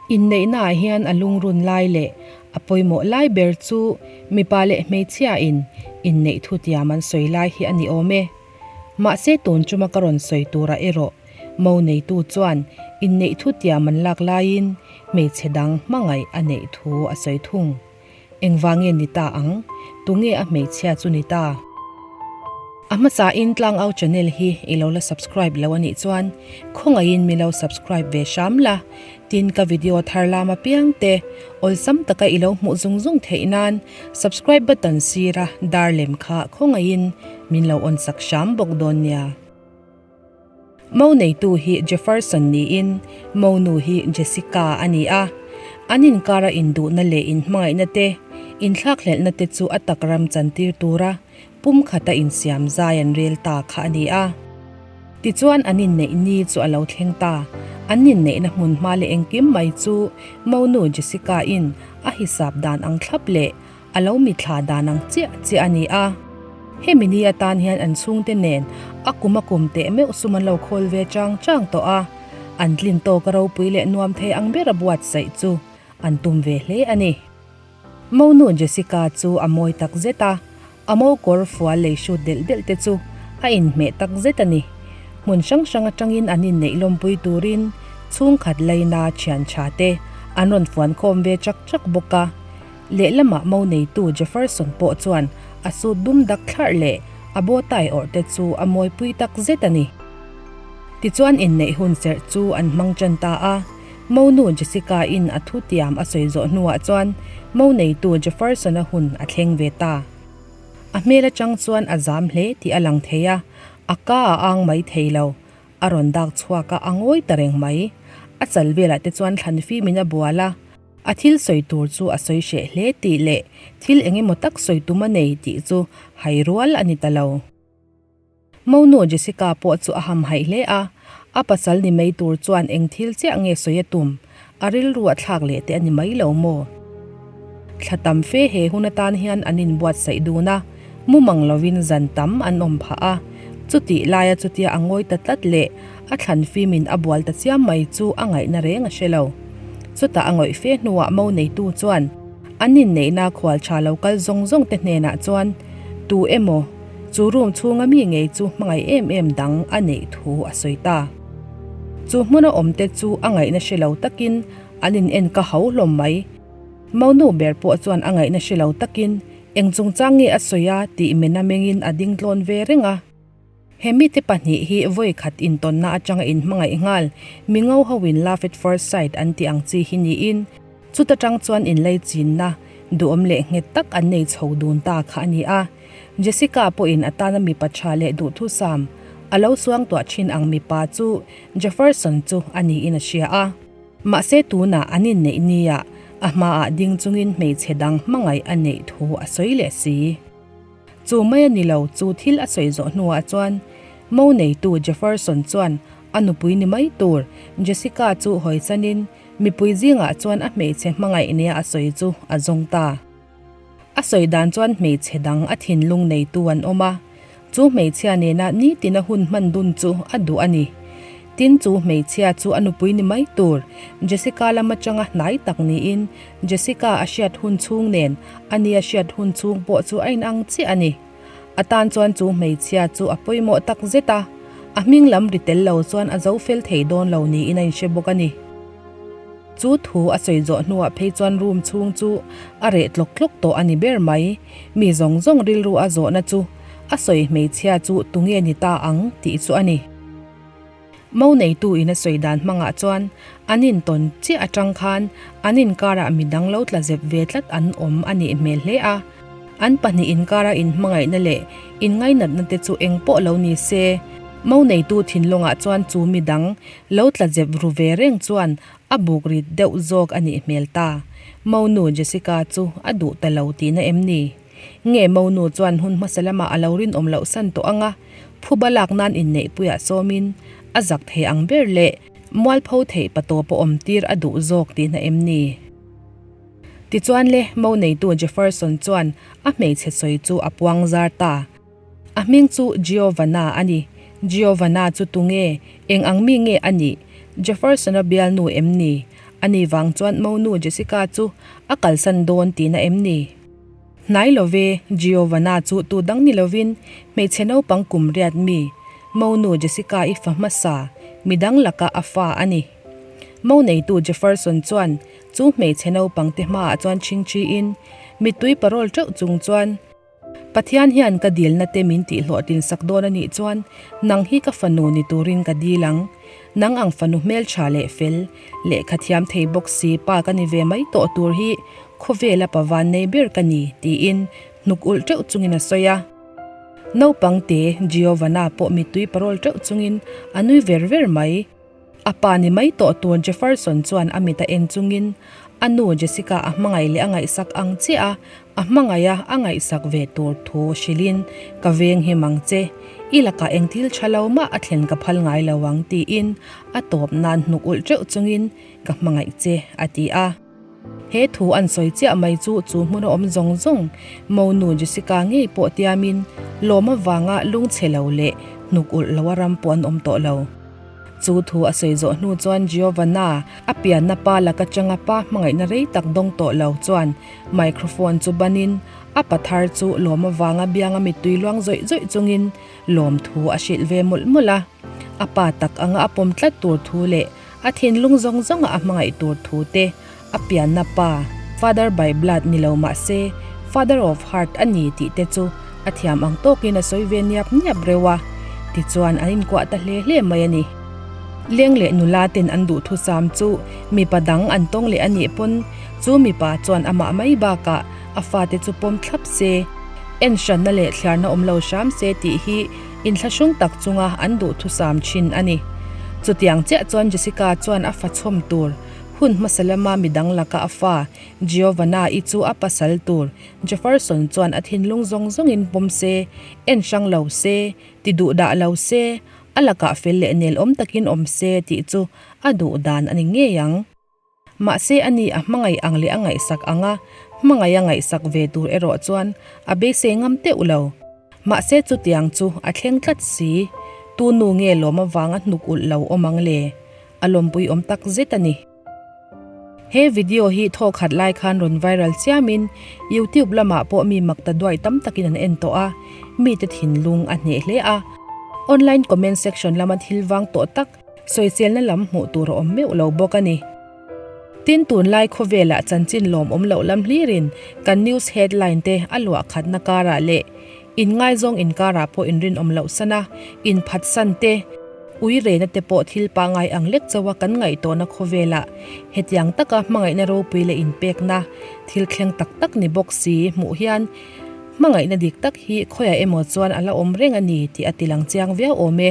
Inneihnaah hian a lungrun lai leh a pawimawh lai ber chu mipa leh hmeichhiain inneih thutiam an sawi lai hi a ni awm e. Mahse tun chuma ka rawn sawi turah erawh mo neitu chuan inneih thutiam an lak laiin hmeichhe dang hmangaih a neih thu a sawi thung. Engvang nge ni ta ang? Tunge a hmeichhia chu ni ta? A hmasain Tlangau channel hi i lo la subscribe lo a nih chuan khawngaihin mi lo subscribe ve hram la, tin ka video thar lam apiang te awlsam taka i lo hmuh zung zung theih nan subscribe button sira dar lem kha khawngaihin min lo on sak hram bawk dawn nia. Mo neitu hi Jefferson niin mo nu hi Jessica a ni a. An inkara induhna leh inhmangaihna te, inthlakhlelhna te chu a tak ram chantir tura pumkhata insiam zai an rel ta kha a ni a. Tichuan an inneih ni chu a lo thleng ta. An inneihna hmun hma leh engkim mai chu mo nu Jessica-in a hisap dan ang thlap leh A lo mithla dan ang chiah chiah a ni a. Hemi ni atan hian an chhungte nen a kum a kum teh meuh sum an lo khawl ve chang chang tawh a, an tlin tawk a ropui leh nuam thei ang ber a buatsaih chu an tum ve hle a ni. Monu Jessica chu a mawi tak zet a, a mo kawr fual lei hrut delh delh te chu a inhmeh tak zet a ni. Hmun hrang hrang atangin an inneih lawmpui turin chhungkhat laina thian tha te an rawn fuan khawm ve chak chak bawk a. Lehlamah mo neitu Jefferson pawh chuan a suit dum dak thlarh leh a bow tie awrh te chu a mawipui tak zet a ni. Tichuan inneih hun serh chu an hmang tan ta a, mo nu Jessica-in a thutiam a sawi zawh hnuah chuan mo neitu Jefferson-a hun a thleng ve ta. A hmel atang chuan a zam hle tih a lang thei a, a ka a ang mai thei lo. A rawn dak chhuak a, a ngawi ta reng mai. A chal velah te chuan thlan fimin a bual a. A thil sawi tur chu a sawi hreh hle tih leh thil eng emaw tak sawi tum a nei tih chu hai rual a ni ta lo. Monu Jessica pawh chu a hamhaih hle a, a pasal ni mai tur chuan eng thil chiah nge sawi a tum, a rilru a thlak leh te a ni mai lo maw? Thla tam fe he hun atan hian an inbuatsaih dun a, mumang lovin zan tam an awm phah a, chutih laia chutia a ngawi ta tlat leh A thlan fimin a bual ta chiam mai chu a ngaihna reng a hre lo. Chutah a ngawih fe hnuah mo neitu chuan an inneihna khual tha lo kal zawng zawng te hnenah chuan tu emaw chu room chhunga mi ngei chu hmangaih em em dang a neih thu a sawi ta. Chu hmuna awm te chu a ngaihna hre lo takin an in en ka ho hlawm mai. Mo nu ber pawh chuan a ngaihna hre lo takin eng chungchang nge a sawi a tih mena mengin a ding tlawn ve reng a. He mite pahnih hi vawi khat intawnna atanga inhmangaih nghal, mi ngo hoin love at first sight an tih ang chi hi niin, chuta tang chuan inlei chinna duhawm leh nghet tak an nei chho dun ta kha a ni a. Jessica pawhin a tana mipa tha leh duhthusam a lo suangtuah thin ang mipa chu Jefferson chu a niin a hria a. Mahse tunah an inneih nia a hmaah ding chungin hmeichhe dang hmangaih a neih thu a sawi leh si. Chu mai a ni lo, chu thil a sawi zawh hnuah chuan mo neitu Jefferson chuan a nupui ni mai tur Jessica chu hawisanin mipui zingah chuan a hmeichhe hmangaih nia a sawi chu a zawng ta. A sawi dan chuan hmeichhe dang a thinlung neitu an awm a, chu hmeichhia nena nitina hun hman dun chu a duh a ni. Tin chu hmeichhia chu a nupui ni mai tur Jessica lam atanga hnai tak niin Jessica a hriat hun chhung nen a ni a hriat hun chhung pawh chu a inang chiah a ni. A tan chuan chu hmeichhia chu a pawimawh tak zet a, a hming lam ri tel lo chuan a zo fel thei dawn lo niin a inhre bawk a ni. Chu thu a sawi zawh hnuah phei chuan room chhung chu a reh tlawk tlawk tawh a ni ber mai. Mi zawng zawng rilru a zawhna chu a sawi hmeichhia chu tunge ni ta ang tih chu a ni. Mo neitu in a sawi dan hmangah chuan an intawn chiah atang khan an inkarah midang lo tla zep ve tlat an awm a nih hmel hle a. An pahnih inkara inhmangaihna leh inngainatna te chu eng pawh lo ni se, mo neitu thinlungah chuan chu midang lo tla zep ru ve reng chuan a buk rit deuh zawk a nih hmel ta. Mo nu Jessica chu a duh ta lo tihna em ni? Nge mo nu chuan hun hmasa lamah a lo rinawm loh san tawh ang a, Phuba lak nan inneihpuiah sawmin a zak thei ang ber leh mualpho theih patawp a awm tir a duh zawk tihna em ni? Tichuan le, mo neitu Jefferson chuan a hmeichhe sawi chu a puang zar ta. A hming chu Giovanna a ni. Giovanna chu tunge? Eng ang mi nge a nih? Jefferson-a bialnu em ni? Ani vang chuan monu Jessica chu a kalsan dawn tihna em ni? Hnai lo ve, Giovanna chu tu dang ni lovin hmeichhe naupang kum riat mi, monu Jessica-i fa hmasa, midang laka a fa a ni. Mo neitu Jefferson chuan chu hmeichhe naupang te hmaah chuan chhingchhiin mittui parawl teuh chung chuan, Pathian hian ka dilna te min tihhlawhtlin sak dawn a nih chuan nang hi ka fanu ni turin ka dil ang. Nang ang fanu hmeltha leh fel, lehkha thiam thei bawk si pa ka ni ve mai tawh tur hi khawvela pa van nei ber ka ni, tiin hnuk ulh teuh chungin a sawi a. Naupang te Giovanna pawh mittui parawl teuh chungin a nui ver ver mai. A pa ni mai tawh tur Jefferson chuan a mit a en chungin a nu Jessica a hmangaih leh a ngaihsak ang chiah a, a hmangaih a a ngaihsak ve tur thu hrilhin ka veng him ang che, i lakah eng thil tha lo mah a thlen ka phal ngai lo ang tiin a tawp nan hnuk ulh teuh chungin ka hmangaih che a ti a. He thu an sawi chiah mai chu chu hmun a awm zawng zawng monu Jessica ngei pawh tiamin lawm avanga lungchhe lo leh hnuk ulh lo a ram pawh an awm tawh lo. Chu thu a sawi zawh hnu chuan Giovanna, a pianna pa laka changa pa hmangaihna rei tak dawng tawh lo chuan microphone chu banin a pa thar chu lawm avanga bianga mittui luang zawih zawih chungin lawmthu a hrilh ve mawlh mawlh a. A pa tak anga a pawm tlat tur thu leh a thinlung zawng zawnga a hmangaih tur thu te a pianna pa, father by blood ni lo mah se father of heart a ni tih te chu a thiam ang tawkin a sawi ve niap niap reuh a, tichuan an inkuah ta hle hle mai a ni. Leng leh nula ten an duhthusam chu mipa dang an tawng leh a nih pawn chu mipa chuan amah mai bakah a fate chu pawm thlap se, en hranna leh thliarna awm lo hram se tih hi inthlahrung tak chunga an duhthusam thin a ni. Chutiang chiah chuan Jessica chuan a fa chhawm tur Hun hmasa lama midang laka a fa, Giovanna-i chu a pasal tur, Jefferson chuan a thinlung zawng zawngin pawm se, en hrang lo se, ti duh dah lo se, a lakah fel leh nel awm takin awm se tih chu a duh dan a ni ngei ang. Mahse ani a hmangaih ang leh a ngaihsak ang a, hmangaih a ngaihsak ve tur erawh chuan a beisei ngam teuh lo. Mahse chutiang chu a thleng tlat si, tu nu nge lawm avanga hnuk ulh lo awm ang le? A lawmpui awm tak zet a ni. He video hi thaw khat lai khan rawn viral chiamin YouTube lamah pawh mi mak ta duai tam takin an en tawh a, mite thinlung a hneh hle a. Online comment section lama thil vang tawh tak sawiselna lam hmuh tur a awm meuh lo bawk a ni. Tin tunlai khawvelah chanchin lawmawm loh lam hlirin kan news headline te a luah khatna karah leh Inngaizawng inkarah pawh inrinawm loh san a, inphatsan te, ui rehna te pawh thil pangngai ang lek chauha kan ngaihtuahna khawvelah hetiang taka hmangaihna ropui leh inpekna thil thleng tak tak ni bawk si hmuh hian hmangaihna dik tak hi khawiah emaw chuan a la awm reng a ni tih a tilang chiang viau awm e.